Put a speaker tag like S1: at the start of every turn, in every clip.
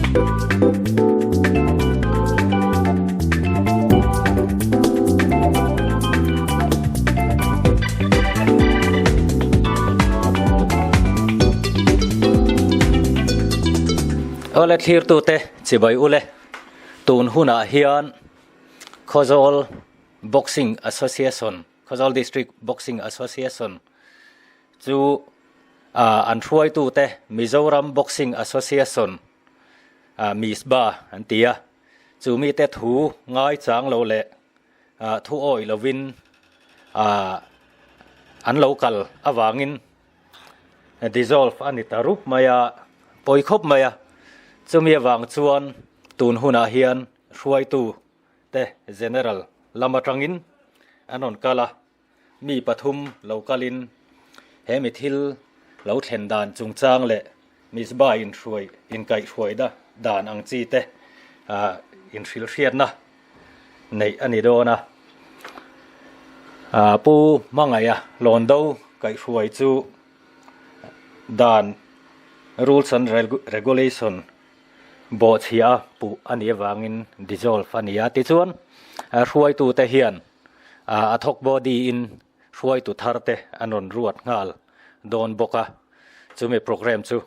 S1: Awle thlirtute chibai ule tun hunah hian Khawzawl Boxing Association Khawzawl District Boxing Association chu an hruaitute Mizoram Boxing Association Misba an ti a, chu mite thu ngaichang lo leh thu awih lovin an lo kal avangin dissolve a ni ta rup mai a, pawi khawp mai a, chumi avang chuan tun hunah hian hruaitu te General lam atangin an rawn kal a, mi pathum lo kalin he mi thil lo thlen dan chungchang leh Mizba inhruai inkaihhruai dan ang chi te inhrilhhriatna neih a ni dawn a. Pu Hmangaia Lawndo kaihhruai chu dan Rules and Regulation bawhchhiah a puh a nih avangin dissolve a ni a. Tichuan, hruaitute hian a thawk body in hruaitu thar te an rawn ruat nghal dawn bawk a. Chumi programme chu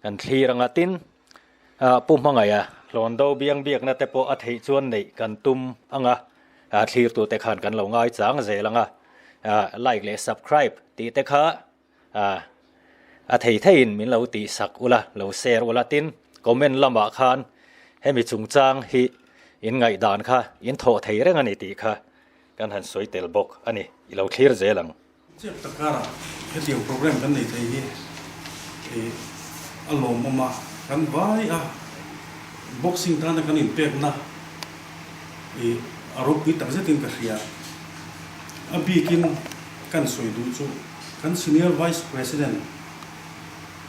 S1: kan thlir anga tin, Pu Hmangaiha Hlawndo biang biakna te pawh a theih chuan neih kan tum anga thlirtute khan kan lo ngaichang zel anga like leh subscribe tih te kha A thei theiin min lo tih sak ula, lo share ula tin comment lamah khan hemi chungchang hi in ngaihdan kha in thawh thei reng a ni tih kha kan han sawi tel bawk a ni, i lo thlir zel ang.
S2: Chiap tak karah hetiang program kan nei thei hi a lawmawm a, kan vai a, boxing tana kan inpekna a ropui tak zetin ka hria. A bikin kan sawi duh chu kan Senior Vice President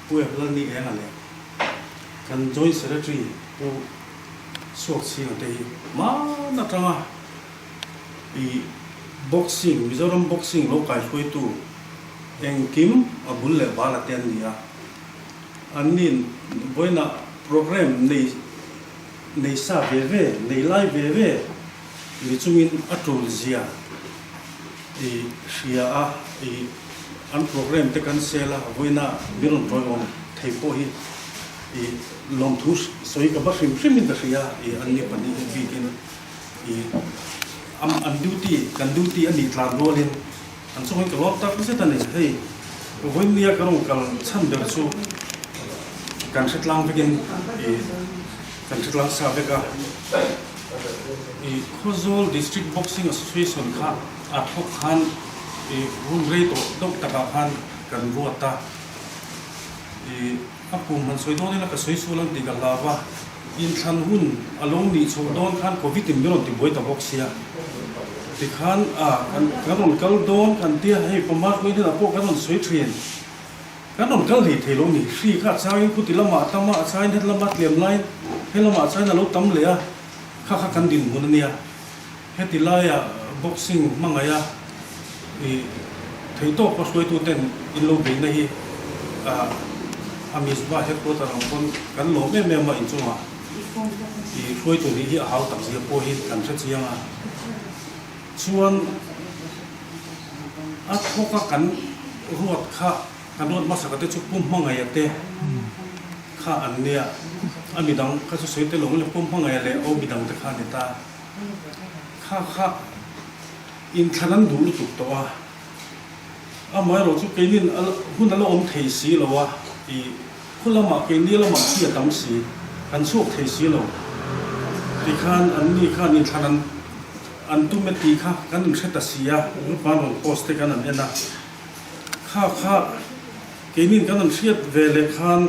S2: Pu Lalni Enga leh kan Joint Secretary Pu Suak Chhinga te hi hman atanga i Boxing, Mizoram Boxing lo kaihruaitu engkim a bul leh bal a te an ni a. Annin vawiinah programme nei nei sa ve ve, nei lai ve ve ni chungin a tul zia i hria a, i an programme te kan sel a, vawiina min rawn tawiawm thei pawh hi i lawmthu sawi ka va hrim hrimin ka hria, i an ni pahnih hi bikin i an duty, kan duty a nih tlan rualin an chungin ka lawm tak zet a ni. Hei vawinia ka rawn kal chhan ber chu kan hretlang vekin i kan hretlang sa vek a. I Khawzawl District Boxing Association kha a thawk khan i hun rei tawh deuh takah khan kan ruat a. I a kum han sawi dawn ila ka sawi sual ang tih ka hlau a. Inthlan hun a lo nih chhoh dawn khan Covid in min rawn ti buai ta bawk sia. Tikhan a kan kan rawn kal dawn kan tia hei pamar huai hnenah pawh kan rawn sawi thin. Kan rawn kal hlei thei lo ni. Hri kha a changin khuti lamah a tam a, a changin het lama tlem laiin he lamah chuan a lo tam leh a, kha kha kan dinhmun a nia. Heti laia boxing hmangaih a i theihtawk a hruaituten in lo beihna hi a Mizpah headquarter ang pawn kan lawm em em a inchungah i hruaitu nih hi a hau tak zia pawh hi kan hre chiang a. Chuan a thawk a kan ruat kha kan ruat hmasa te chu Pu Hmangaih te kha an nia, a midang kha chu sawi tel awm le Pu Hmangaih leh aw midang te kha a ni ta. Kha kha inthlan an duh lutuk tawh a, amaherawh chu keinin hun a la awm thei si lo a, i khu lamah keini lamah chi a tam si, kan chhuak thei si lo. Tikhan anni khan inthlan an. An tum e tih kha kan inhre ta si a, group an rawn post te kan han en a, kha kha keinin kan han hriat ve leh khan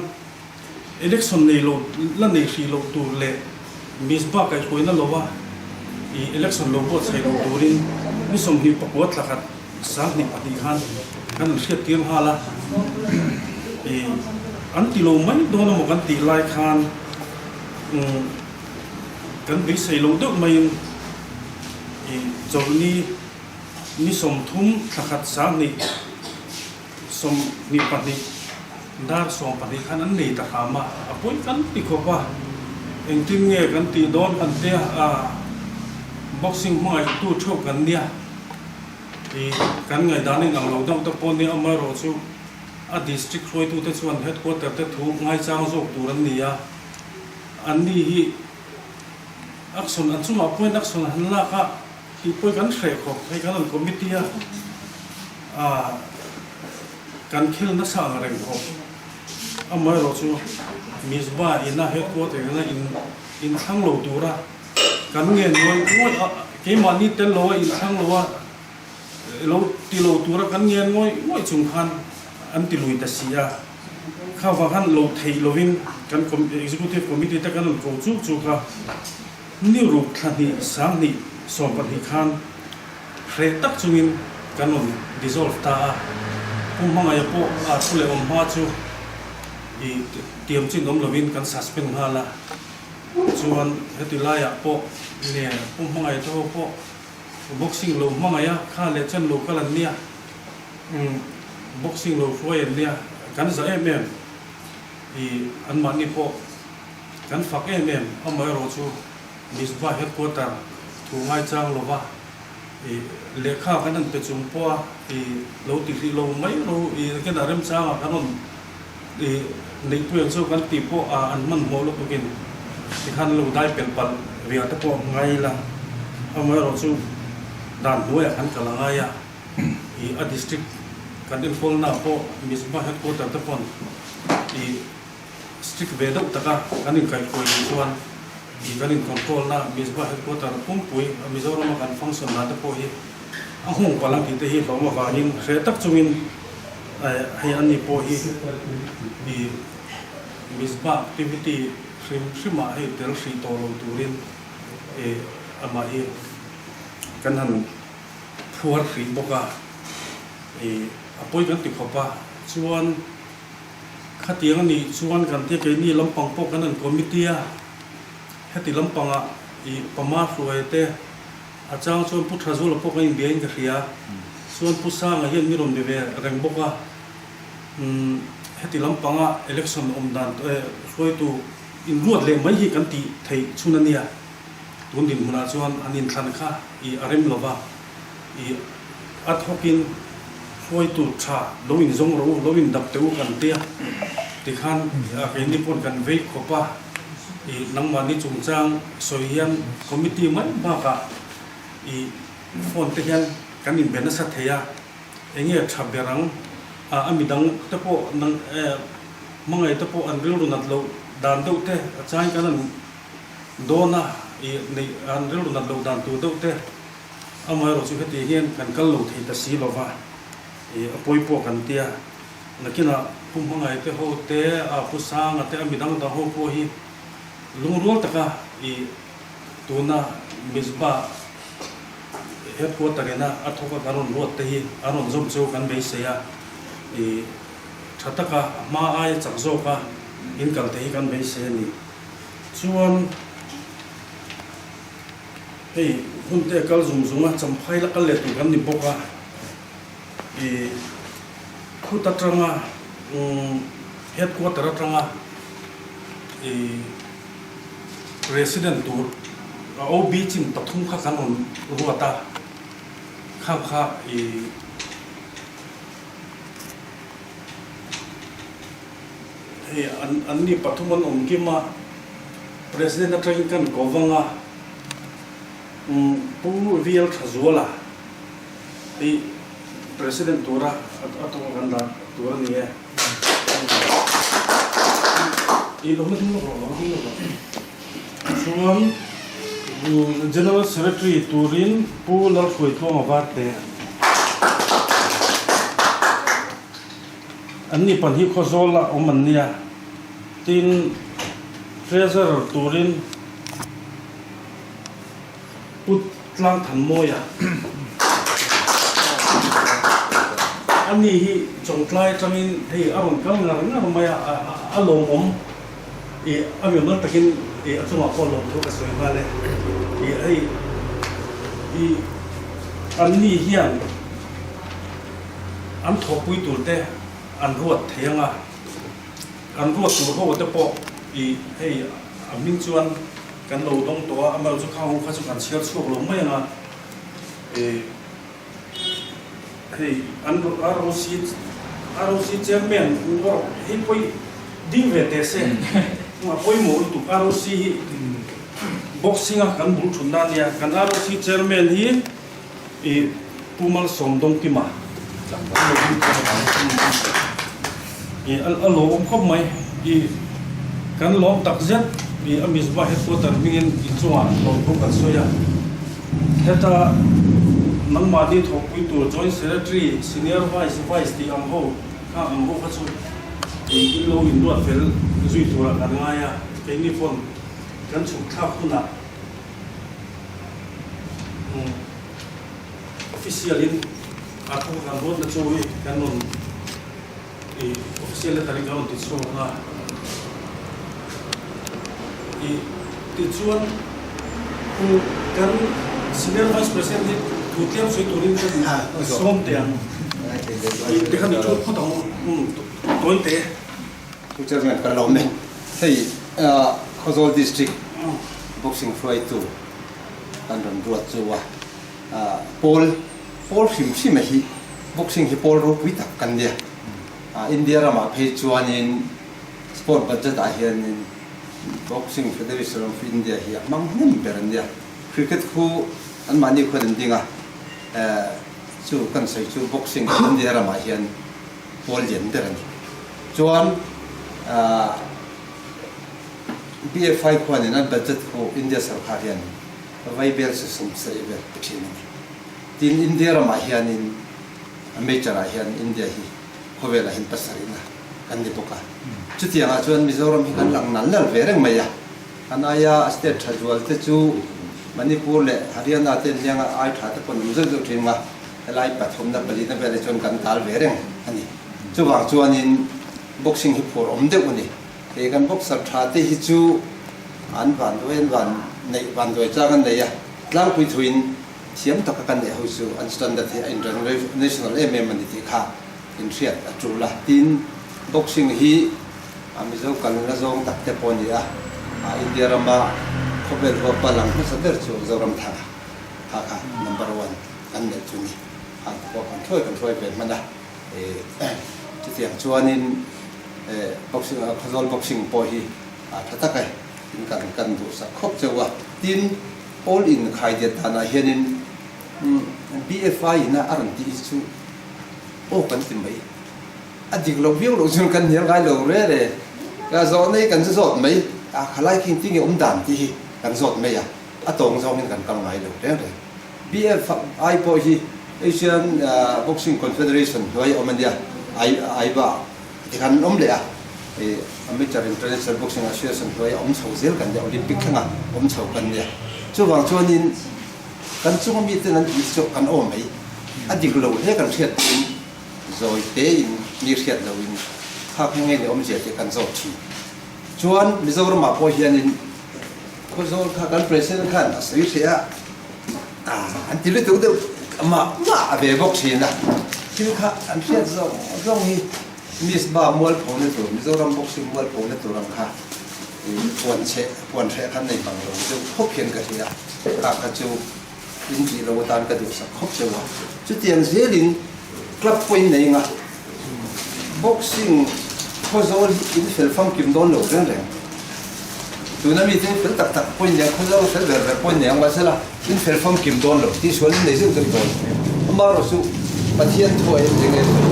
S2: election nei lo la nei hrih loh tur leh Mizpah kaihhruaina lo a i election lo buatsaih loh turin ni 24 thla khat 22 khan kan han hriat tir nghal a, i an ti lo mai dawn emaw kan tih lai khan umm. Kan beisei lo deuh maiin i chawlhni ni 30 thla khat 20 22 dar 12 khan an nei ta hram a, a pawi kan ti khawp a. Engtin nge kan tih dawn kan tia a, boxing hmangaihtu theuh kan nia. Ih kan ngaihdan in ang lo deuh te pawh nia amaherawh chu a district hruaitute chuan headquarter te thu ngaichang zawk tur an ni a, anni hi action an chungah pawhin action han lak a tih pawhin kan hreh khawp hei kan rawn committee a ah kan khel nasa ang reng khawp amaherawh chu Mizba ina headquarter ina in inthlang lo tura kan ngen ngawih ngawih a keimahni tel lo a inthlang lo a lo ti lo tura kan ngen ngawih ngawih chung khan an ti lui ta si a, kha vang khan lo theih lovin kan Executive Committee te kan rawn ko chuk chuk a, ni ruk thla hnih 2012 khan hreh tak chungin kan rawn dissolve ta a, Pu Hmangaia pawh a thu leh awm hma chu i tiam chin awm lovin kan suspend nghal a, chuan heti laiah pawh nge Pu Hmangaia te ho pawh Boxing lo hmangaih a, kha leh chen lo kal an nia, umm boxing lo hruai an nia, kan za em em i anmahni pawh kan fak em em, amaherawh chu Mizpah headquarter thu ngaichang lova i lehkha kan han pe chung pawha i lo ti hrih lo mai ro i nakinah remchangah kan rawn i neihpui ang chu kan tih pawh a an hmanhmawh lutukin tikhan lo dai pelh palh ria te pawh ngai ila amaherawh chu dan hnuaiah kan kal a ngai a, i a district kan enkawlna pawh Mizpah headquarter te pawn i strict ve deuh taka kan inkaihhruai nih chuan i kan in control na Mizpah headquarter pumpui Mizorama kan function dan te pawh hi a nghawng palh ang tih te hi hlawm avangin hre tak chungin Hei ani pawh hi i Mizpah activity hrim hrimah hei tel hrih tawh lo turin i amah hi kan han phuar hrih bawk a, i a pawi kan ti khawp a. Chuan khatiang a nih chuan kan tia keini lampang pawh kan han committee a, heti lampangah i pama hruai te, A chang chuan Pu Thazula pawh ka inbiain ka hria. Chuan Pu Sanga hian mi rawn be ve reng bawk a. Umm heti lampanga election awm dan hruaitu inruat leh mai hi kan tih theih chhun a nia. Tun dinhmunah chuan an inthlan kha i a rem lova, i a thawkin hruaitu tha lo inzawng rawh u, lo indap teh u kan tia. Tikhan keini pawn kan vei khawp a. I nangmahni chungchang sawi hian committee mai bakah i phone te hian kan inbe nasa thei a, enge tha ber ang a, a midang te pawh nang hmangaih te pawh an rilru nat loh dan deuh te a changin kan han dawn a, i neih an rilru nat loh dan tur deuh te amaherawh chu heti hian kan kal lo thei ta si lova i a pawi pawh kan tia. Nakinah Pu Hmangaih te ho te, a Pu Sanga te, a midang dang ho pawh hi lungrual taka i tuna Mizpah headquarter ina a thawk a kan rawn ruat te hi an rawn zawm cheu kan beisei a, i tha taka a hma aia chak zawka in kal te hi kan beisei a ni. Chuan hei hun te kal zung zung a, Champhai la kal leh tur kan ni bawk a. I khut atanga headquarter atanga i president tur OB chin pathum kha kan rawn ruat a, kha kha i hei an an ni pathum an awm kim a, president atangin kan ko vang a, Pu VL Thazuala. Hei President tura a tawng kan dah tur a ni e. I lo la ding lawk rawh, lo ding lawk rawh. Chuan General Secretary turin Pu Lalhruaitluanga Varte an ni pan hi Khawzawl a awm an nia. Tin Treasurer turin Pu Tlangthanmawia a ni hi Chawngtlai atangin hei a rawn kal ngar ngar mai a, a lawmawm ih a mimal takin ih a chungah pawh lawmthu ka sawi nghal e. Ih hei ih an ni hian an thawhpui tur te an ruat thei ang a, an ruat tur ho te pawh ih hei. A hming chuan kan lo dawng tawh a, amaherawhchu khang ho kha chu kan chhiar chhuak lo mai ang a. Ih hei an ROC ROC chairman erawh hei pawi ding ve teh se a pawimawh lutuk ROC hi boxing a kan bul thun na ania kan ROC chairman hi ih Pu Malsawmdawngkima ih a lawmawm khawp mai ih kan lawm tak zet ih a Mizpah headquarter hmingin inchungah lawmthu kan sawi a. Heta nangmahni thawkpui tur Joint Secretary, Senior Vice, Vice tih ang ho kha ang ho kha chu in lo inruat fel zui turah kan ngai a, keini pawn kan chhuk thlak hunah official in a thu kan ruatna chu hi kan rawn i official letter in kan rawn ti chhuak ang a. I tichuan pu kan Senior Vice President hi thu tlem sawi turin ka sawm teh ang. I tikhan i thu phawt ang u tawi teh.
S3: Pu Chairman ka lawm e. Hei Khawzawl District Boxing hruaitu kan rawn ruat chu a pawl pawl hrim hrim a hi boxing hi pawl ropui tak kan nia. India ramah phei chuanin Sport budget ah hianin Boxing Federation of India hi a hmang hnem ber an nia. Cricket khu anmahni khuan an ding a, chu kan sawi chu boxing India ramah hian pawl lian ber a ni. Chuan BFI khuanin an budget khu India sarkar hian vaibel se sawmsarih vel pe thin a ni. Tin, India ramah hianin major ah hian India hi khawvelah hian pasarihna kan ni bawk a. Chutiangah chuan Mizoram hi kan lang nal nal ve reng mai a. Kan aia state tha zual te chu Manipur leh Haryana te an liang a, ai tha te pawh an awm zeuh zeuh thin a, helai pathumna palina velah chuan kan tal ve reng a ni. Chuvang chuanin boxing hi phur awm deuh a ni. He kan boxer tha te hi chu an vanduai an van neih vanduai chang an nei a, tlangpui thuin Thiam taka kan neih ho chu an standard hi a international em em a ni tih kha inhriat a tul a. Tin, boxing hi a Mizo kalna zawng tak te pawh a ni a, India rama khawvel huapa lang hmasa ber chu Zoramthanga kha kha number one kan neih chu ni. Kha te pawh kan hruai kan hruai ve hman a. Chutiang chuanin boxing Khawzawl boxing pawh hi a tha tak e, tin kan kan duhsak khawp cheu a. Tin, All in khaidiat danah hianin BFI ina a rawn tih hi chu aw kan ti mai. A dik lo viau loh chuan kan hnial ngai lo re re. Ka zawh nei kan chu zawt mai. A khalai khi engtin nge awm dan tih hi kan zawt mai a, a tawng zawngin kan kal ngai lo reng reng. BFI pawh hi Asian Boxing Confederation hnuai a awm a nia, AIBA. Tikhan an awm leh a, i Amateur International Boxing Association hnuaia awm chho zel kan nia, Olympic thlenga awm chho kan nia. Chuvang chuanin kan chunga miten an tih chu kan awm mai. A dik lo hle kan hriat pawhin zawi tein mi hriat loin khak hi nge ni awmzia tih kan zawt thin. Chuan Mizoramah pawh hianin Khawzawl kha kan President khan a sawi hreh a, an ti lutuk deuh mah mah a ve bawk thin a, thil kha an hriat zawng zawng hi Miss Ba mualphona tur, Mizoram boxing mualphona tur ang kha puan cheh, puan hreh khan nei bang lo deuh khawp hian ka hria, kha kha chu in tih lo atan ka duhsak khawp deuh a. Chutiang zelin club pawhin nei nga boxing Khawzawl hi in fel famkim dawn lo reng reng. Tuna mite fel tak tak pawhin nei ang, Khawzawl fel ber ber pawhin nei ang mahsela in fel famkim dawn lo tih sual in nei zeuh zeuh dawn. Amaherawh chu Pathian thuai in eng nge sawi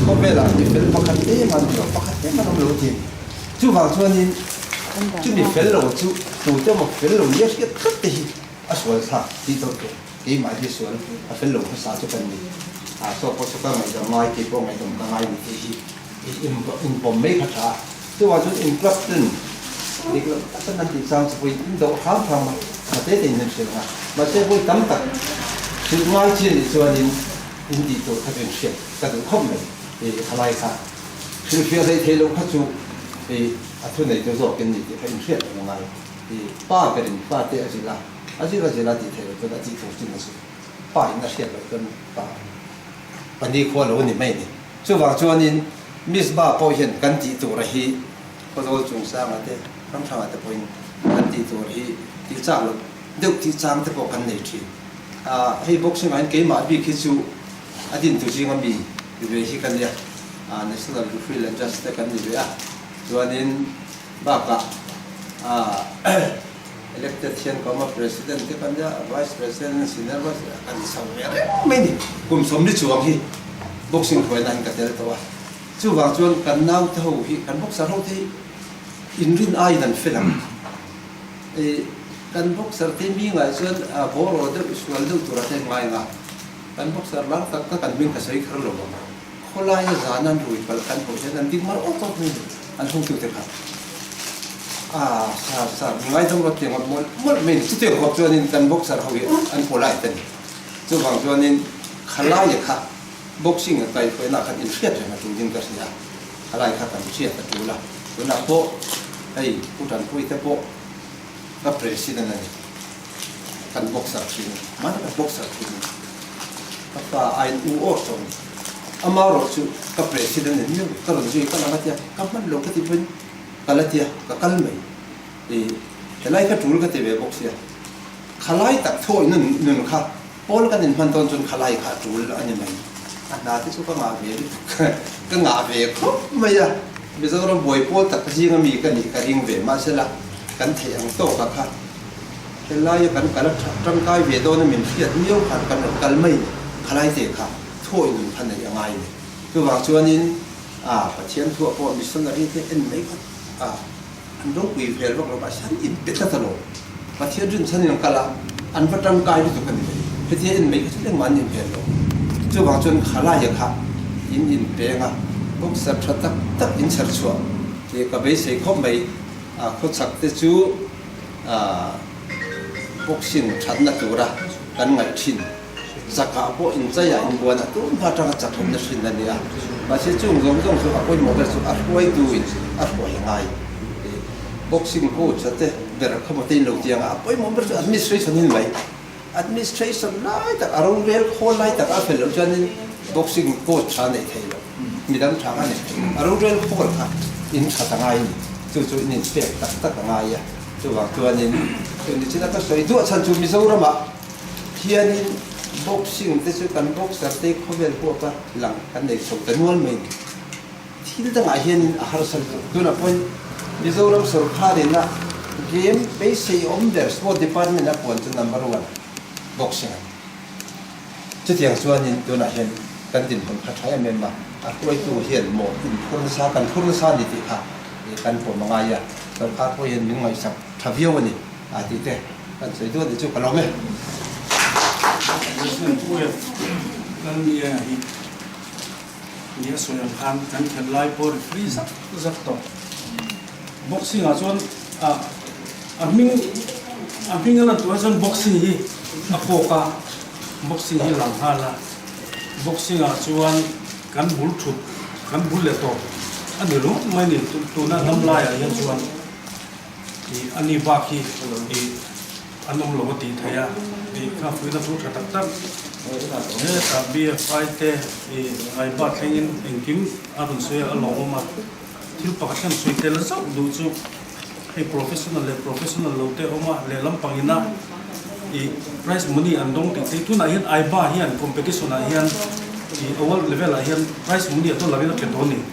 S3: khawvelah mi fel pakhat em an awm lo, pakhat em an awm lo tih. Chuvang chuanin chumi fel lo chu tute emaw fel lo nia hriat tlat te hi a sual thlak tih tawh tur. Keimah hi sual a fel lo hmasa chu kan ni. A saw pawh chu ka ngaihdam ngai, kei pawh ngaihdam ka ngai ni tih hi inpawm mai kha tha a. Chuvang chuan in club ten dik loh tak an tih chang chu pawhin in doh hram hram a, tha te tein an hrilh ang a. Mahse vawi tam tak hrilh ngai chi a nih chuanin in tih tur kha chu in hriat ka duh khawp mai i khalai kha. Hrilhfiah hleih theih loh kha chu i a thuneitu zawkin ni tih kha in hriat reng a ngai. I pa berin fate a zilh a. A zir a zir a tih theih loh chuan a tih tur chin a zir. Pa in a hriat loh chuan pa pahnih khua lo a ni mai a ni. Chuvang chuanin Miss Ba pawh hian kan tih tura hi Khawzawl Chungsanga te, Ramthanga te pawhin tih tur hi tih chak loh deuh tih chang te pawh kan nei thin. Hei boxing ah hian keimah bik hi chu a dintu zinga mi ve hi ka nia, National Referee leh Judge te kan ni ve a, chuanin bakah elected hian ka awm a, President te kan nia, Vice President, Senior Vice kan ni chho ve reng mai ni. Kum 40 chuang hi boxing hruaina hian ka tel tawh a, chuvang chuan kan naute ho hi, kan boxer ho te hi inrin aiin an fel ang. Kan boxer te mi ngai chuan bawraw deuh sual deuh tura te ngai nga. Kan boxer lar tak tak an hming ka sawi kher lo ang. Khawlaia zan an rui palh kan hmuh hian an ding mar awk awk mai ni an hungtu te kha. Ah sar sar mi ngaidam rawt tiang mawlh mawlh mai ni. Chutiang khawp chuanin kan boxer ho hi an polite a ni. Chuvang chuanin khalaia kha boxing a kaihhruaina khan inhriat reng a tul in ka hria. Khalai kha kan hriat a tul a, tunah pawh hei Pu Tanpui te pawh ka president a ni, kan boxer thin a ni, mahni ka boxer thin a ni, ka pa aiin u awr tawh a ni, ama erawh chu ka president a ni miau, ka rawn zui ka lang a tia, ka hman lo ka ti pawhin ka la tia, ka kal mai, ih helai kha tul ka ti ve bawk sia, khalai tak thawi nun nun kha. Pawl kan inhman dawn chuan khalai kha a tul a ni mai. A hna te chu ka ngah ve lutuk ka ngah ve khawp mai a. Mizoram buai pawl tak zinga mi ka nih ka ring ve mahsela kan theih ang tawka kha helaia kan kal a tangkai ve dawn a min hriat miau khan kan rawn kal mai ni. Khalai te kha thuawih nun kha neih a ngai ni. Chuvang chuanin a Pathian thuah pawh missionary te en mai kha a. An ropui hmel vak lo mahse an inpe tlat alawm. Pathian rinchhan in an kal a, an va tangkai lutuk a ni mai. Hetia en mai kha chu engmah an inhmel lo. Chuvang chuan khalaia kha in inpeng a, boxer tha tak tak in chher chhuah tih ka beisei khawp mai. A khawchhak te chu boxing thatna tura kan ngaih thin. Chakah pawh inchaiah inbuanah tun hma atanga chakawmna hrin a ni a, mahse chung zawng zawng chu a pawimawh ber chu a hruaituin a hruai a ngai. Boxing coach a te ber kha maw te in lo ti ang a, a pawimawh ber chu administration in mai. Administration lai tak a rorel khawl lai tak a fel loh chuanin boxing coach tha neih theih loh, midang tha kha neih theih loh. A rorel khawl kha in that a ngai a ni, chu chu in inpek tak tak a ngai a. Chuvang chuanin chu nichina ka sawi duah chhan chu Mizoramah Hianin boxing te chu kan boxer te khawvel huapa lang kan nei chho ta nual mai ni. Thil dangah hianin a harsa lutuk. Tunah pawhin Mizoram sorkarin a game beisei awm ber sport department a puan chu number one boxing a ni. Chutiang chuanin tunah hian kan dinhmun kha tha em em a, a hruaitu hian maw inphur nasa kan phur nasa a ni tih kha kan pawm a ngai a, sorkar pawh hian min ngaihsak tha viau a ni. A ti te kan sawi duat ni chu ka lawm e.
S2: President Puia Lalnienga hi ni a sawi ang khan kan khelh lai pawh referee zak zak tawh. Boxing ah chuan a a hming a hming a lan tur ah chuan boxing hi a kawk a, boxing hi lang nghal a, boxing ah chuan kan bul thut kan bul leh tawp a ni ringawt mai a ni tuna dam laiah hian chuan. Ih a ni bak hi ih an awm lo a tih theih a, ih kha fuihna thu tha tak tak hetah BFI te ih Aiba thlengin engkim a rawn sawi a, a lawmawm a, thil pakhat hian sawi tel zauh duh chu hei professional leh professional lo te awm a, lehlam pangina ih prize money an dawng tih theih tunah hian Aiba hian competition ah hian ih world level ah hian prize money a dollar in a pe dawn a ni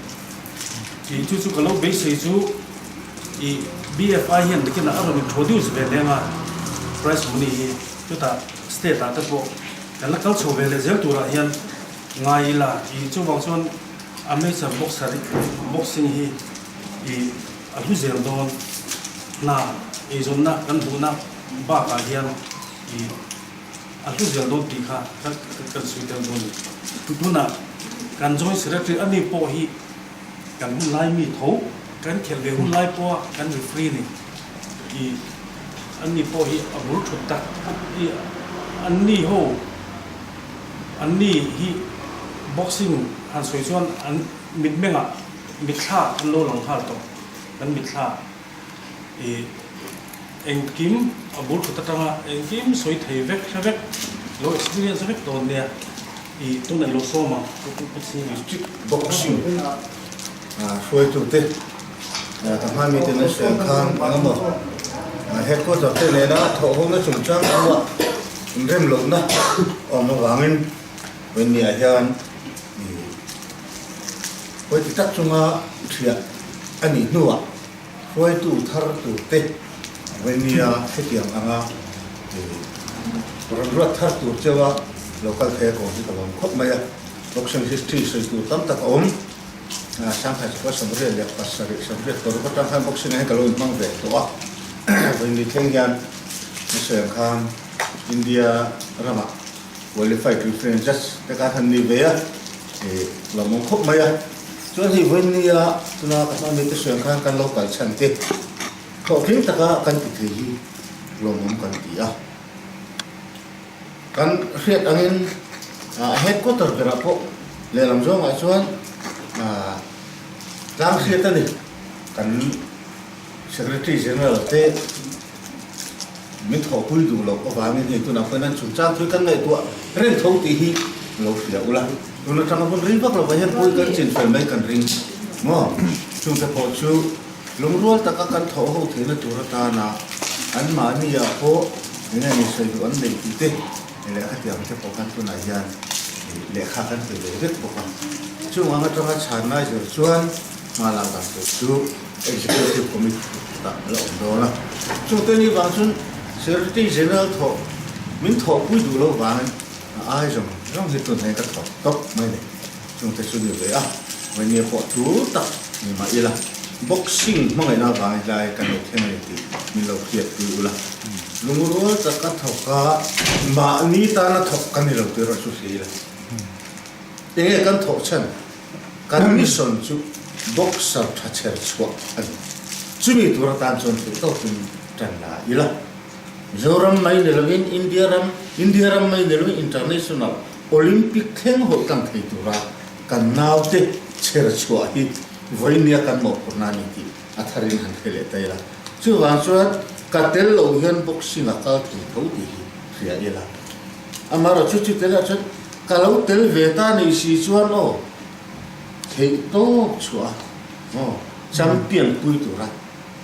S2: ih chu chu ka lo beisei chu. I BFI hian nakinah a rawn introduce ve leng a, prize money hi chutah state ah te pawh kan la kal chho ve leh zel turah hian ngai ila i chuvang chuan amateur boxer boxing hi i a hlu zel dawn hna eizawnna kan hmuhna bakah hian i a hlu zel dawn tih kha kan sawi tel dawn a ni. Tunah kan joint secretary ani pawh hi Kan hun lai mi tho kan khelh ve hun lai pawha kan referee ni i an ni pawh hi a bul thut tak i an ni ho an ni hi boxing han sawi chuan an mitmengah mitthla an lo lang nghal tawh kan mitthla i engkim a bul thut atanga engkim sawi thei vek hre vek lo experience vek dawn nia. I tunah lo sawm ang
S4: District Boxing hruaitute ka hma mite an sawi ang khan engemaw
S5: Headquarter te nena thawhhawmna chungchang thu ah inrem lohna awm avangin Wendy-ah hian pawi ti tak chunga thiah a nih hnuah hruaitu thar tur te Wendy-a hetiang anga rawn ruat thar tur cheu a lo kal thei a kawng hi ka lawm khawp mai a. Boxing history sawi tur tam tak a awm. Shanghai chhukah 87, 84 atang khan boxing ah hian ka lo inhmang ve tawh a. Vawiin thleng hian ni sawi ang khan India ramah qualified referee judge te khan han ni ve a, ih lawmawm khawp mai a. Chuan hei vawiin nia tuna ka hma mite sawi ang khan kan lo kal chhan te hlawhtling taka kan ti thei hi lawmawm kan ti a. Kan hriat angin headquarter berah pawh lehlam zawngah chuan tlang hriat a ni. Kan Secretary General te min thawhpui duh loh avangin hei tunah pawhin an chungchang chu kan ngaihtuah reng tho tih hi lo hria ula. Tun atanga hun ring vak lovah hian pawi kan chin fel mai kan ring maw? Chungte pawh chu Lungrual taka kan thawh ho theihna tur atana anmahni ah pawh eng nge ni sawi duh an neih tih te lehkha tiang te pawh kan tunah hian lehkha kan pe ve vek bawk a. Chung ang atanga chhan lai zir chuan hma lak dan tur chu Executive Committee tah a la awm dawn a. Chungte ni vang chuan Secretary General thawh min thawhpui duh lo vangin a ai zawng zawng hi tunah hian ka thawk tawp mai ni. Chungte chu ni ve a, Vawimia pawh tul tak ni mah ila, boxing hmangaihna avangin hlai kan lo thleng a ni tih min lo hriatpui ula. Lungrual taka thawk a, mahni tana thawk kan ni lo tih erawh chu hria ila. Enge kan thawh chhan? Kan mission chu boxer tha chher chhuah a ni. Chumi tur atan chuan theih tawkin tan la ila. Mizoram mai ni lovin India ram, India ram mai ni lovin international Olympic thleng hawih tlang thei tura kan naute chher chhuah hi vawinia kan mawhphurhna a ni tih a tharin han hre leh ta ila. Chuvang chuan ka tel lo hian boxing a kal thei tho tih hi hria ila. Amaherawhchu chu telah chuan ka lo tel ve ta nih si chuan aw theih tawp chhuah a aw champion pui tura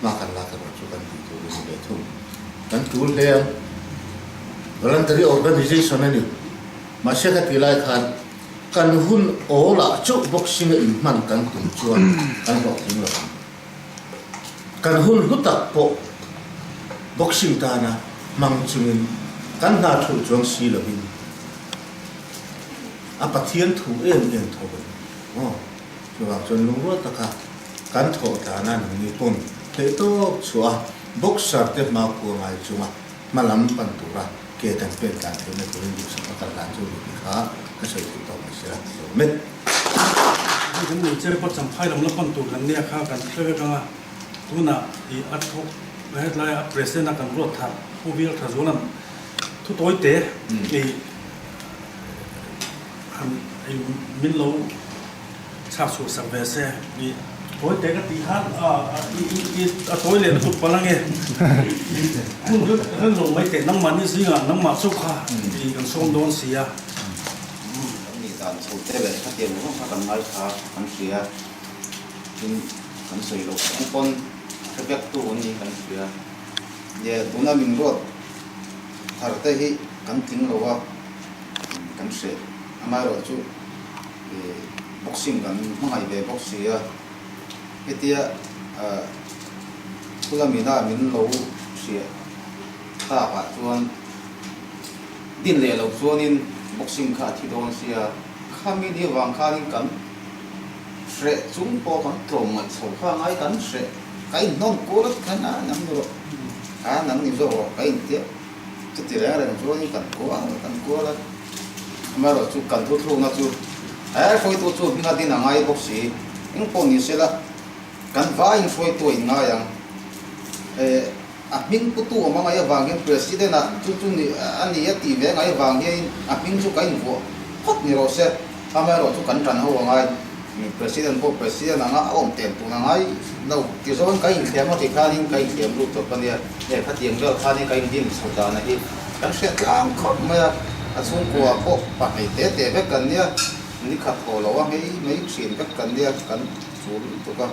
S5: hma kan lak erawh chu kan tih tur a ni ve thung. Kan tul hle ang. Voluntary organization a ni. Mahse ka ti lai khan kan hun awlah chauh boxing a inhman kan tum chuan kan hlawhtling lo ang. Kan hun hlu tak pawh boxing tana hmang chungin kan hna thulh chuang si lovin a Pathian thu em em tho a ni. Aw, chuvang chuan lungrual taka kan thawh tlana nangni pawn theihtawp chhuah a boxer te hma khua ngai chunga hma lam pan tura ke kan pen tlan theihna turin duhsak a kal dan chu ni tih kha ka sawi theih tawh mai sia lawm e.
S2: Hei kan nei cher pawh champhai lam la pan tur kan nia kha kan hre vek ang a, tunah ih a thawk hetlai a president a kan ruat thar Pu Bial Thazuala'n thu tawi te ih han min lo Chhak chhuah sak ve se i tawi te ka tih khan a tawi leh lutuk palh ange hun rin lo mai teh nangmah ni zingah nangmah chu kha i kan sawm dawn si a.
S6: Kan nih dan chho te leh khatiang zawng kha kan ngaithla kan hria tin kan sawi loh ang pawn hre vek tu an ni kan hria. Nia tuna min ruat thar te hi kan tling lo a kan hreh amaherawhchu Boxing kan hmangaih ve bawk si a, hetia Thulamina min lo hriat takah chuan din leh loh chuanin boxing kha a thi dawn sia, khami ni avang khanin kan hreh chung pawh kan tlawm ngaih chho kha ngai kan hreh, ka inhnawn kual a khan a nang ni rawh, a nang ni zawk rawh ka intia. Chuti reng reng chuan kan kual kan kual a, amaherawhchu kan thuthlukna chu he hruaitu chu hminga din a ngai bawk si, eng pawh ni sela kan vaiin hruaitu a inngai ang. Eh a hming putu awm a ngaih avang hian President ah chu chu ni a ni a tih ve ngaih avang hianin a hming chu ka invuah phawt ni rawh se, amaherawhchu kan tan ho a ngai. President pawh President anga a awm tel tun a ngai lo ti zawng ka inthlem a ti khanin ka inthlem lut tawp a nia, hei khatiang vel khanin ka indin chho dan a hi kan hriat tlang khawp mai a, a chhungkua pawh pahnih te te vek kan nia, ni khat haw lo a hmei mai thin vek kan nia kan chul lutuk a,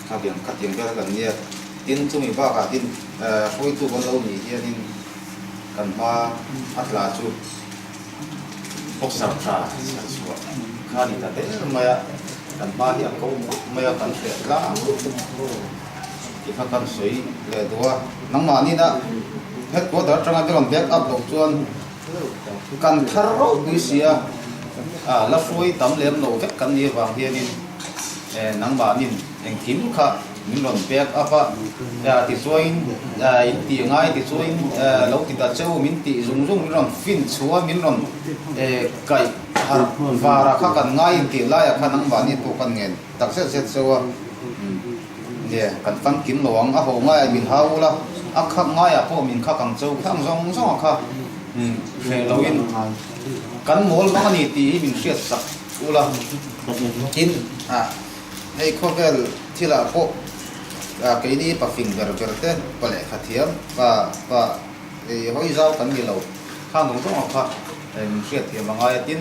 S6: khatiang khatiang vel kan nia. Tin, chumi bakah tin hruaitu kan lo nih hianin kan hma a tla chu boxer tha chher chhuah kha a ni ta der mai a, kan hma hi a ko khawp mai a, kan hreh tlang tih kha kan sawi leh duh a. Nangmahni na headquarter atanga min rawn back up loh chuan kan thar ropui si a, la hruai tam lem lo vek kan nih avang hianin nangmahnin engkim kha min rawn back up a, tichuain in tih ngai tichuain lo ti ta cheu min tih zung zung min rawn fin chhuah a, min rawn kaih harh var a kha kan ngai intih laiah khan nangmahni pawh kan ngen tak zet zet cheu a. Nge, kan famkim lo ang, a ho ngaiah min hau ula, a khak ngaiah pawh min khak ang cheu khang zawng zawng a kha hreh loin kan mawl mang a ni tih hi min hriat sak ula. Tin, hei khawvel thilah pawh keini pa fing ber ber te, pa lehkha thiam, pa pa hawi zau kan ni lo khang zawng zawng a kha min hriat thiam a ngai a. Tin,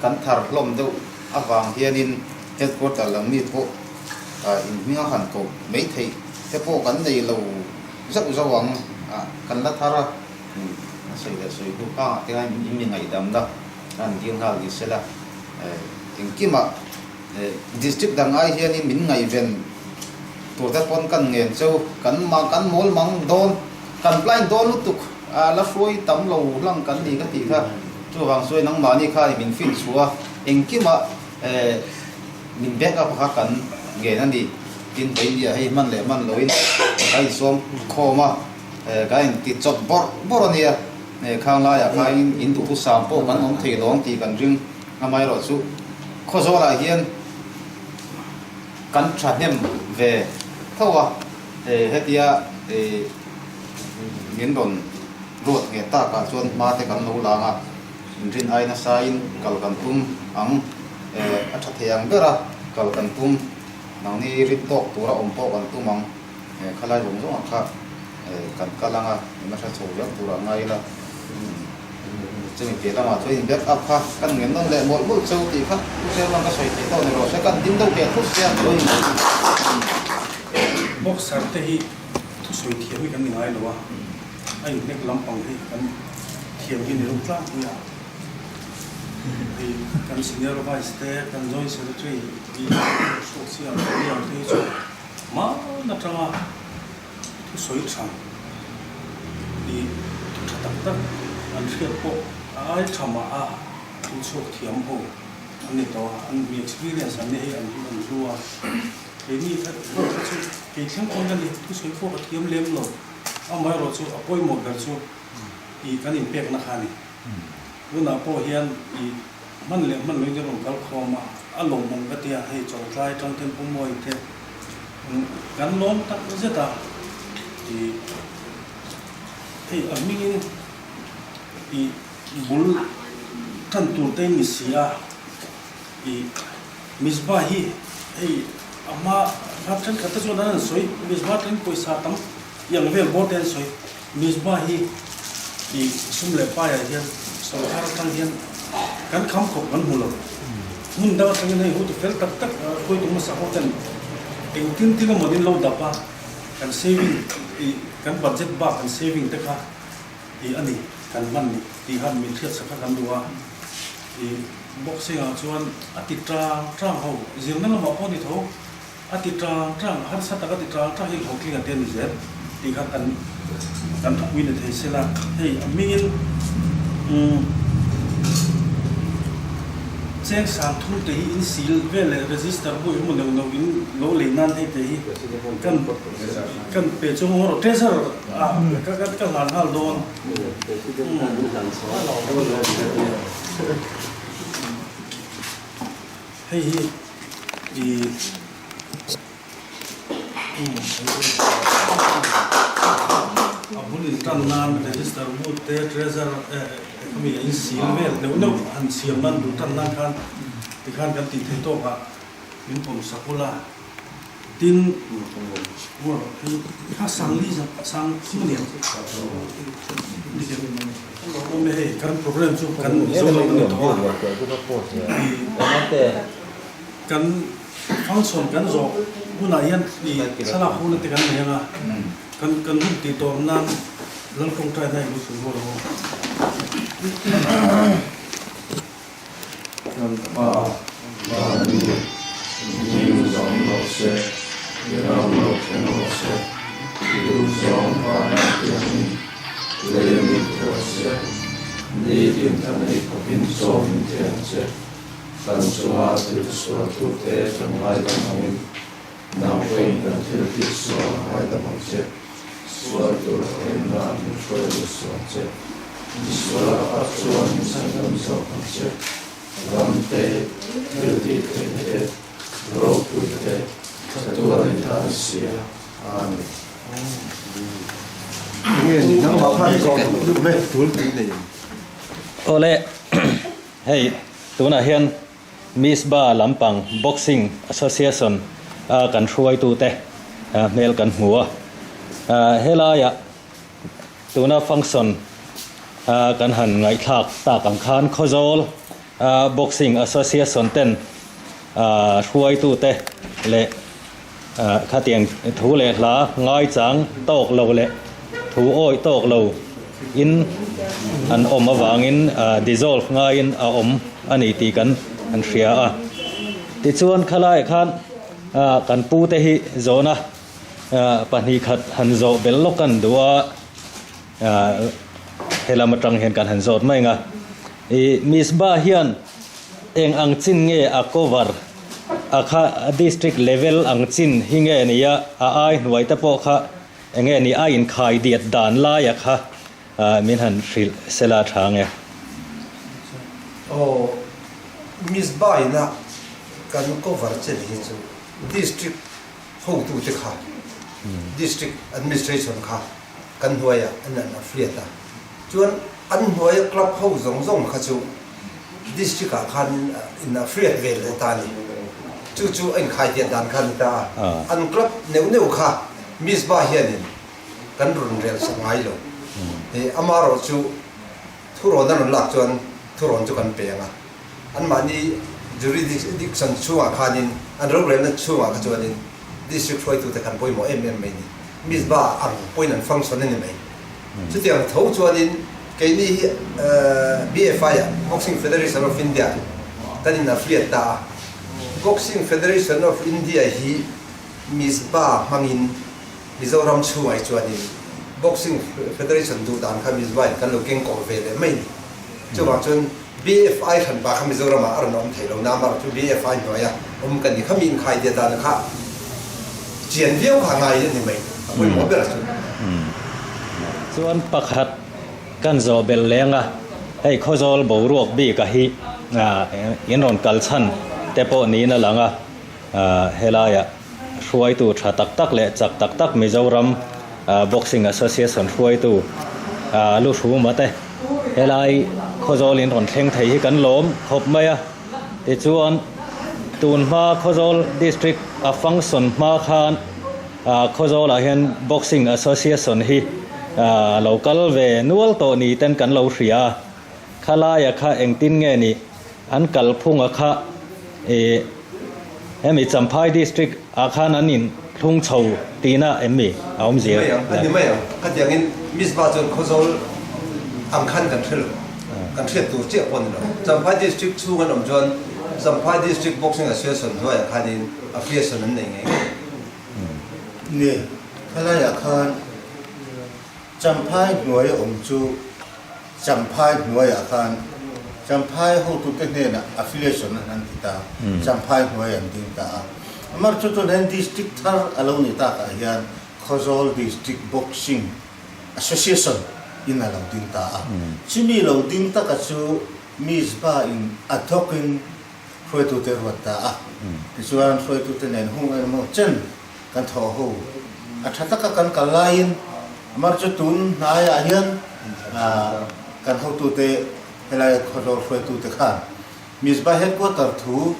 S6: kan thar hlawm deuh avang hianin headquarter lam mi pawh in hming a han koh mai theih te pawh kan nei lo zauh zauh ang a, kan la thar a, a sawi leh sawi hnu khangah te khan in mi ngaihdamna a han dil nghal ni sela, engkimah district dang ai hianin min ngaihven tur te pawn kan ngen cheu, kan kan mawl mang dawn, kan blind dawn lutuk a la hruai tam lo hlang kan ni ka tih kha, chuvang chuan nangmahni khan min fin chhuah a, engkimah. Min back up kha kan ngen a ni. Tin India hei hman leh hman loin ka insawm khawm a, ka inti chawp bawrh bawrh a nia. Khang laiah khain in duhthusam pawh kan awm thei lawng tih kan ring amaherawhchu Khawzawlah hian kan thahnem ve tho a, hetia min rawn ruat nge takah chuan hma te kan lo lang a. Inrin ai nasain kal kan tum ang, a tha thei ang ber a, kal kan tum, nangni rin tawk tura awm pawh kan tum ang, khalai zawng zawngah kha kan kal ang a, in a hre chho zel turah ngai ila, chumi piah lamah chuan in back up kha kan ngen nawn leh mawlh mawlh cheu tih kha u Chairman ka sawi theih tawh ni rawh se, kan ding deuh ve thut sia.
S2: Boxer te hi thusawi thiam hi kan ni ngai lo a. A inhnek lampang hi kan thiam hi ni lo tlangpui a, hei kan senior vice te, kan joint secretary hi hruak chi ang te ang te hi chu hman atanga thusawi tha i thu tha tak tak an hriat pawh a ai tha mah a thu chhuak thiam ho an ni tawh a, an mi experience an ni hei an hlu a, keini kha chu kei thleng pawn ka ni thusawi pawh ka thiam lem lo. Amaherawh chu a pawimawh ber chu i kan inpekna kha a ni. Tunah pawh hian i hman leh hman loin i rawn kal khawm a, a lawmawm ka tia hei chawltlai atang ten Pu Mawi te kan lawm tak zet a, i hei a hmingin i bul tan tur te ni si a, i Mizpah hi hei a hma hla thenkhat te chuan an han sawi, Mizpah atangin pawisa tam iang vel bawr te an sawi. Mizpah hi i sum leh paiah hian sawrkar atang hian kan kham khawp kan hmu lo. Hmun dang atangin hei hutu fel tak tak hruaitu hmasa ho ten engtin tin emaw in lo dap a, kan saving i kan budget bak kan saving te kha i a ni kan hman ni tih khan min hriatsak kha kan duh a. I boxing ah chuan a ti tang tang ho, zirna lamah pawh ni tho, a ti tang tang, harsa tak a ti tang tang hi hlawhtling a te a ni zel tih kha kan kan thupui ni thei sela, hei a hmingin umm cheng sang thum te hi in sil vel leh register bu emaw neuh neuh in lo lei nan hei te hi kan kan pe chu ngawh rawh treasurer ah ka ka hlan nghal dawn. Hei hi i a bul in tan nan register book te treasure khami in sil vel neuh neuh han siam nan bul tan nan khan tikhan kan tih theih tawk ah min pawm sak ula. Tin, kha Sangli sang thum a ni ang. Awm e hei, kan program chu kan zo lo a ni tawh a. Kan function kan zawh hunah hian i thlalak huna te kan nei anga kan kan hun tih tawp nan Lal tawngtai na i lo sawi rual ang aw.
S4: Kan Pa Vani hming zawng rawh se, i ram lo thleng rawh se, i duh zawng vanah hianin lei a mit rawh se, nitin kan ei khawpin chaw min pe ang che. Kan chunga thil sualtute kan ngaidam angin nang pawhin kan thil tih sual a ngaidam ang che. Sual tur thlenna min hruai lut sual che. Mi sual a tak chuan min chhandam zawk ang che. Ram te, thil tih theih te, ropui te, thatuan i ta ni sia. Amen.
S1: Awle. Hei tunah hian Misba lampang Boxing Association a kan hruaitute hmel kan hmu a. Helaiah tuna function kan han ngaihthlak tak ang khan Khawzawl Boxing Association ten hruaitute leh Khatiang thu leh hla ngaichang tawk lo leh thu awih tawk lo in an awm avangin dissolve ngaiin a awm a ni tih kan han hria a. Tichuan khalaiah khan kan pute hi zawhna pahnihkhat han zawh belh lawk an duh a, helam atang hian kan han zawt mai ang a. Ih Misbah hian eng ang chin nge a cover? A kha district level ang chin hi nge ni a, a ai hnuai te pawh kha enge ni a inkhai diat dan lai a kha min han hrilh sela tha nge.
S3: Aw Miss Baina kan cover chen hi chu district hotute kha district administration kha kan hnuaiah an an affiliate a, chuan an hnuaia club ho zawng zawng kha chu district ah khan in affiliate ve leh ta a ni. Chu chu a inkhai diat dan kha a ni ta a, an club neuh neuh kha Misba hianin kan rawn rel sak ngai lo. Amaherawh chu thurawn a rawn lak chuan thurawn chu kan pe ang a, anmahni jurisdiction chhungah khanin an rorelna chhungah kha chuanin district hruaitute khan pawimawh em em mai ni. Misba ang pawhin an function a ni mai. Chutiang tho chuanin keini hi BFI ah Boxing Federation of India kan in affiliate ta a. Boxing Federation of India hi Misba hmangin Mizoram chhungah hi chuanin Boxing Federation duh dan kha Misba in kan lo keng kawh ve leh mai ni. Chuvang chuan BFI hranpa kha Mizoram ah a rawn awm thei lo na amarawh chu BFI hnuaia awm kan ni kha mi inkhai diat dan kha chian viau kha a ngai a ni mai a pawimawh ber chu.
S1: Chuan pakhat kan zawh belh leng a, hei Khawzawl boruak bik a hi in rawn kal chhan te pawh niin a lang a, helaiah hruaitu tha tak tak leh chak tak tak Mizoram Boxing Association hruaitu lu hruma te helai Khawzawl in rawn thleng thei hi kan lawm khawp mai a. Tichuan tun hma Khawzawl District a function hma khan Khawzawl ah hian Boxing Association hi lo kal ve nual tawh ni ten kan lo hria a. Khalaia kha engtin nge ni an kalphunga kha ih hemi Champhai District ah khan an in thlung chho tihna em mi a awm zia?
S3: Ni mai ang, a ni mai ang. Khatiangin Misbah chuan Khawzawl ang khan kan hre lo, kan hriat tur chiah pawh a ni lo. Champhai District chhung an awm chuan Champhai District Boxing Association hnuaiah khanin affiliation an nei ngei ngei.
S5: Ni, khalaiah khan Champhai hnuai awm chu Champhai hnuaiah khan Champhai hotute hnenah affiliation an han ti ta, Champhai hnuai an ding ta a. Amar chu tun hian District thar a lo ni takah hian Khawzawl District Boxing Association in a lo ding ta a. Chumi lo ding taka chu Mizpah in ad hoc in hruaitute ruat ta a. Tichuan hruaitute nen hung engemaw chen kan thawh ho a tha taka kan kal laiin amar chu tun hnaiah hian kan hotute helai khawzawl hruaitute khan Mizpah headquarter thu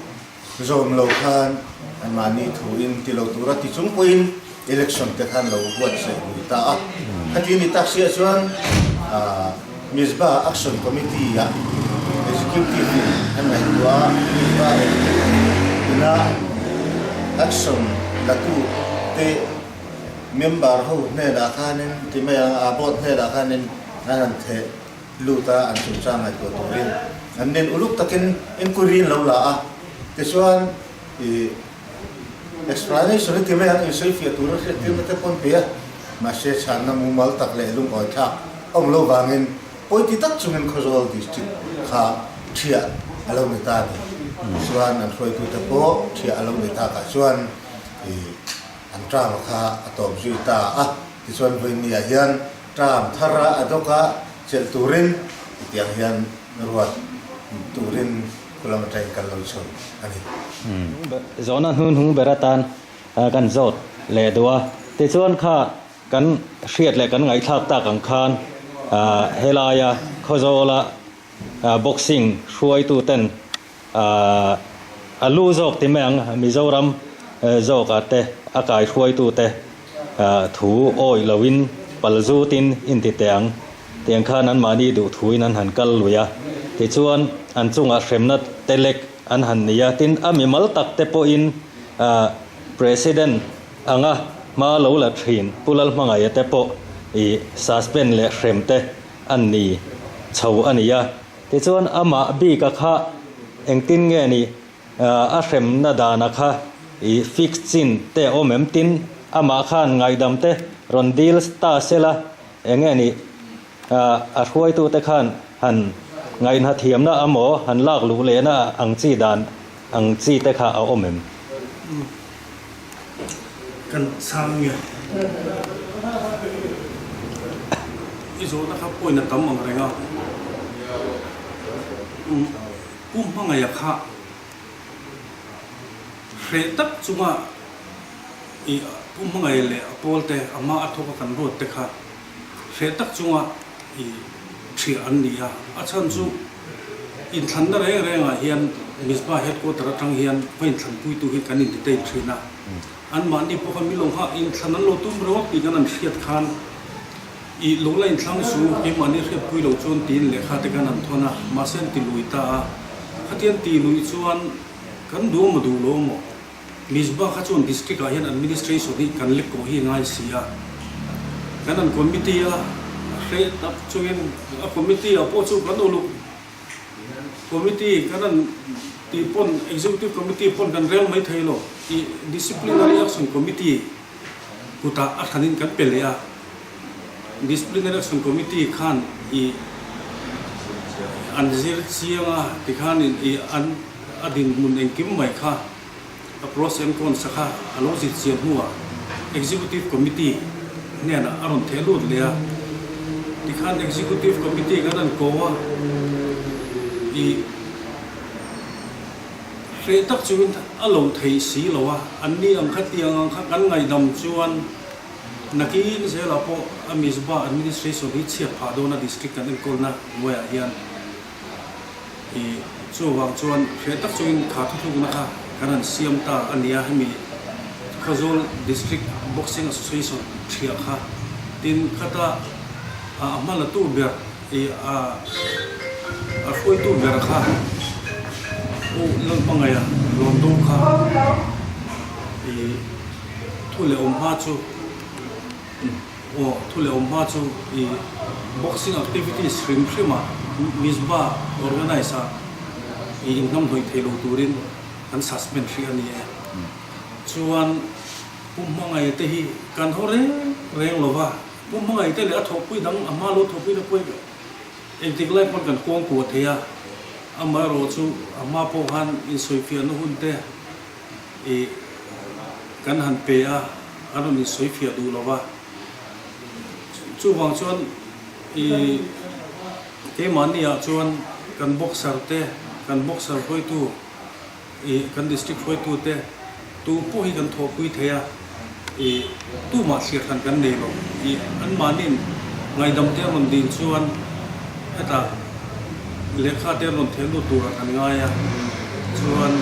S5: zawm lo khan anmahni thu in ti lo tura ti chung pawhin election te khan lo buatsaih lui ta a. Khati ni tak siah chuan Mizpah Action Committee ah Executive in an ngaihtuah a, Mizpah Executive ina action. latu te member ho hnenah khanin ti mai ang a board hnenah khanin an han theh lut a, an chungchang ngaihtuah turin an nen uluk takin inquiry an lo la a, tichuan ih explanation hi ti mai ang insawifiah tura hriattirna te pawh an pe a, mahse chhanna mumal tak leh lungawi thlak a awm lo vangin pawi ti tak chungin Khawzawl district kha thiah a lo ni ta a ni. Chuan an hruaitute pawh thiah a lo ni takah chuan ih an term kha a tawp zui ta a, tichuan vawinia hian term thara a dawka chelh turin hetiang hian ruat turin khulam atangin kan lo chho a ni.
S1: Zawhna hnunhnung ber atan kan zawt leh duh a, tichuan kha kan hriat leh kan ngaihthlak tak ang khan helaia Khawzawla boxing hruaituten A lu zawk ti mai ang, Mizoram zawkah te a kaihruaitute thu awih loin pal zutin inti teh ang. Tiang khan anmahni duh thuin an han kal lui a, tichuan an chungah hremna te lek an han nei a. Tin, a mimal tak te pawhin President anga hma lo la thin Pu Lalhmangaia te pawh i suspend leh hrem te an ni chho a ni a. Tichuan amah bika kha engtin nge ni a hremna dana kha i fix chin te a awm em? Tin, amah khan ngaihdam te rawn dil ta sela enge ni a hruaitute khan han ngaihna thiamna amaw han lak luh lehna ang chi dan ang chi te kha a awm em?
S2: Kan chhang nge i zawhna kha point a tam ang reng a, Pu Hmangaia kha hreh tak chunga i Pu Hmangaia leh a pawl te a hma a thawk a kan ruat te kha hreh tak chunga i ṭhiah an ni a, a chhan chu inthlanna reng rengah hian Mizpah headquarter aṭang hian va inthlanpuitu hi kan in-detain ṭhin a, anmahni pawh kha milawng kha inthlan an lo tum ringawt tih kan han hriat khan i lo la inthlang su, keimahni hriatpui lo chuan tiin lehkha te kan han thawn a, mahse an ti lui ta a, khatiang ti lui chuan kan duh amaw duh lo amaw? Mizpah kha chuan District ah hian Administration hi kan lek kawh hi a ngai si a, kan an Committee a hreh tak chungin a Committee ah pawh chu kan uluk Committee kan an tih pawn Executive Committee pawn kan rel mai thei lo tih Disciplinary Action Committee kutah a hranin kan pe leh a, Disciplinary Action Committee khan ih an zir chiang a tikhan ih an a dinhmun engkim mai kha a pros and cons a kha a lo zir chian hnuah Executive Committee hnenah a rawn theh lut leh a, tikhan Executive Committee kan rawn ko a, ih hreh tak chuin a lo theih si lo a, anni ang kha tiang ang kha kan ngaihdam chuan nakin zelah pawh a Mizpah Administration hi chhiat phah dawn a District kan enkawlna hnuaiah hian. I chuvang chuan hreh tak chungin kha thuthlukna kha kan han siam ta a nia, hemi Khawzawl District Boxing Association thiah kha tin khata a hma la tu ber i a a hruaitu ber kha Pu Lalhmangaia Lawndo kha i thu leh awm hma chu Aw, thu leh awm hma chu i boxing activities hrim hrim ah Mizpah organise ah i inhnamhnawih thei lo turin kan suspend hrih a ni e. Chuan Pu Hmangaih te hi kan haw reng reng lo va, Pu Hmangaih te leh a thawhpui dang a hma lo thawhpui na pawh engtik lai pawn kan kawng kuah thei a, amaherawh chu a hma pawh khan insawifiahna hun te I kan han pe a, an rawn insawifiah duh lo va. Chuvang chuan i keimahni ah chuan kan boxer te, kan boxer hruaitu, i kan district hruaitu te tu pawh hi kan thawhpui thei a, i tumah thlir hran kan nei lo. I anmahniin ngaihdam te an rawn dil chuan hetah lehkha te an rawn theh lut turah kan ngai a, chuan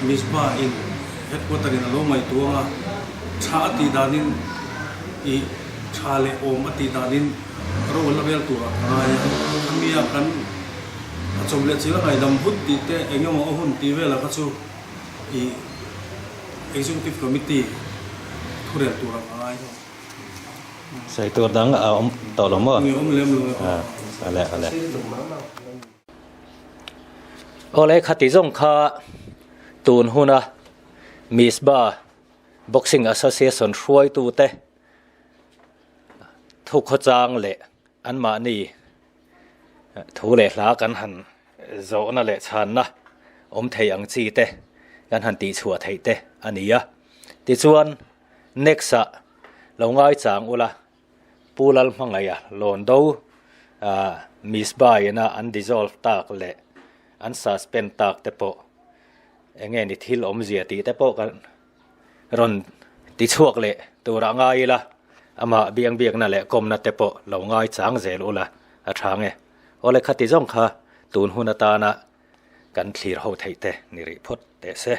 S2: Mizpah in headquarter in a lo ngaihtuang a, tha a tih danin i tha leh awm a tih danin ro la rel turah ka ngai a, khami a kan a chawp leh chil a ngaihdam vut tih te eng emaw a hun tih velah kha chu i Executive Committee. thurel tur a ngai.
S1: Sawi tur dang a awm tawh lo maw?
S2: Ni awm lem lo e.
S1: Ale ale. Awle khati zawng kha tun huna Misba Boxing Association hruaitute thukhawchang leh anmahni thu leh hla kan han zawhna leh chhanna awm thei ang chi te kan han tihchhuah theih te a ni a. Tichuan next ah lo ngaichang ula Pu Lalhmangaia Lawndo Misba ina an dissolve tak leh an suspend tak te pawh eng nge ni thil awmzia tih te pawh kan rawn ti chhuak leh turah ngai ila amah biang biakna leh kawmna te pawh lo ngai chang zel ula a tha nge. Awle khati zawng kha tun hun atana kan thlir ho theih te ni rih phawt teh se.